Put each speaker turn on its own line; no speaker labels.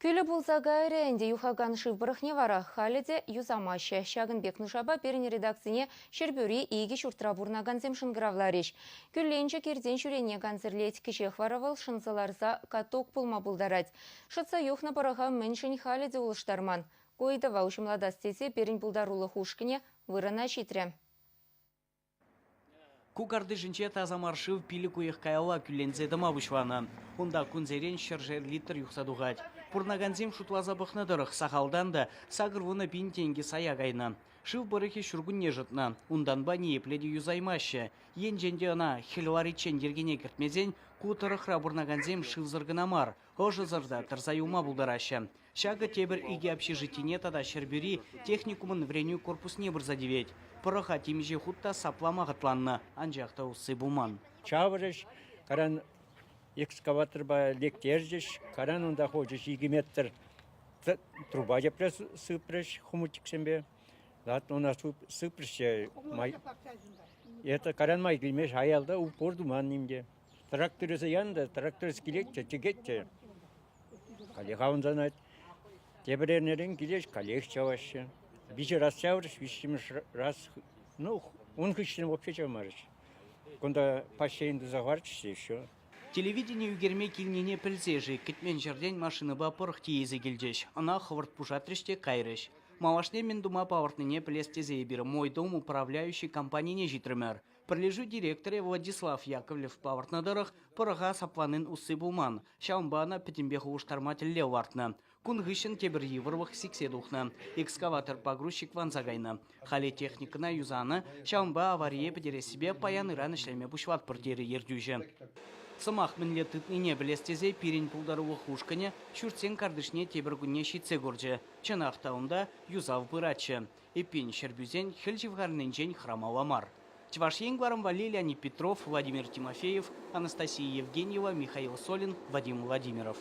Кӳлӗ пулса кайрӗ ӗнтӗ юхакан шыв пӑрӑхне вара халӗ те юсамаҫҫӗ. Ҫакӑн пек нушапа пирӗн редакцине Ҫӗрпӳри икӗ ҫуртра пурӑнакансем шӑнкӑравларӗҫ. Кӳлленчӗк иртен-ҫӳрене кансӗрлет, кӗҫех вара вӑл шӑнса ларса каток пулма пултарать. Шӑтса юхнӑ пӑрӑха мӗншӗн халӗ те улӑштарман? Ку ыйтӑва уҫӑмлатас тесе пирӗн пултарулӑх ушкӑнӗ вырӑна ҫитрӗ.
Ку картишӗнче таса мар шыв 5 уйӑх каялла кӳлленсе тӑма пуҫланӑ. Унта кунсерен ҫӗршер литр юхса тухать. Пурӑнакансем шутласа пӑхнӑ тӑрӑх сахалтан та 80 пин тенкӗ сая кайнӑ. Шыв пӑрӑхӗ ҫуркунне шӑтнӑ. Унтанпа ниепле те юсаймаҫҫӗ. Енчен те ӑна хӗл лариччен йӗркене кӗртмесен ку тӑрӑхра пурӑнакансем шывсӑр кӑна мар, ӑшӑсӑр та тӑрса юлма пултараҫҫӗ. Ҫакӑ тепӗр икӗ общежитине тата Ҫӗрпӳри техникумӑн вӗренӳ корпусне пырса тивет. Пӑрӑха темиҫе хут та саплама хӑтланнӑ, анчах та усси пулман.
Чаврӗҫ, каран экскаваторпа лектерчӗҫ, каран унта хучӗҫ 2 метр труба тепре сыпрӗҫ хомутиксемпе. Ӑна сыпрӗҫ те это каран май килмест, аялта упор туман ним те. Тракторӗсӗ янтӑ, тракторӗс килет те, тӗкет те. Каллех авӑнтанать. Тепӗр эрнерен килеҫ, каллех чаваҫҫӗ. Виҫӗ раз чаврӗҫ, виҫҫӗмӗш раз, ну, ун хыҫҫӑн вообще чавмарӗҫ. Кунта бассейн туса хӑварчӗҫ те еще.
Телевидени ӳкерме килнине пӗлсе-ши, кӗтмен ҫӗртен машинӑпа пӑрӑх тиесе килчӗҫ. Ӑна хӑвӑрт пушатрӗҫ те кайрӗҫ. Малашне мӗн тума палӑртнине пӗлес тесе эпир «Мой дом» управляющи компанине ҫитрӗмӗр. Пӗрлешӳ директорӗ Владислав Яковлев палӑртнӑ тӑрӑх, пӑрӑха сапланин усси пулман, ҫавӑнпа ӑна пӗтӗмпех улӑштарма тӗллев лартнӑ. Кун хыҫҫӑн тепӗр йывӑрлӑх сиксе тухнӑ. Экскаватор-погрузчик ванса кайнӑ. Халӗ техникӑна юсанӑ, ҫавӑнпа аварие пӗтерессипе паян-ыран ӗҫлеме пуҫлатпӑр, терӗ ертӳҫӗ. Сӑмах мӗнле тытнине пӗлес тесе пирӗн пултарулӑх ушкӑнӗ ҫуртсен картишне тепӗр кунне ҫитсе курчӗ. Чӑнах та унта юсав пыратчӗ. Эппин, ҫӗрпӳсен хӗл ҫывхарнинчен хӑрамалла мар. Чӑваш Ен кӑларӑм валли Леонид Петров, Владимир Тимофеев, Анастасия Евгеньева, Михаил Солин, Вадим Владимиров.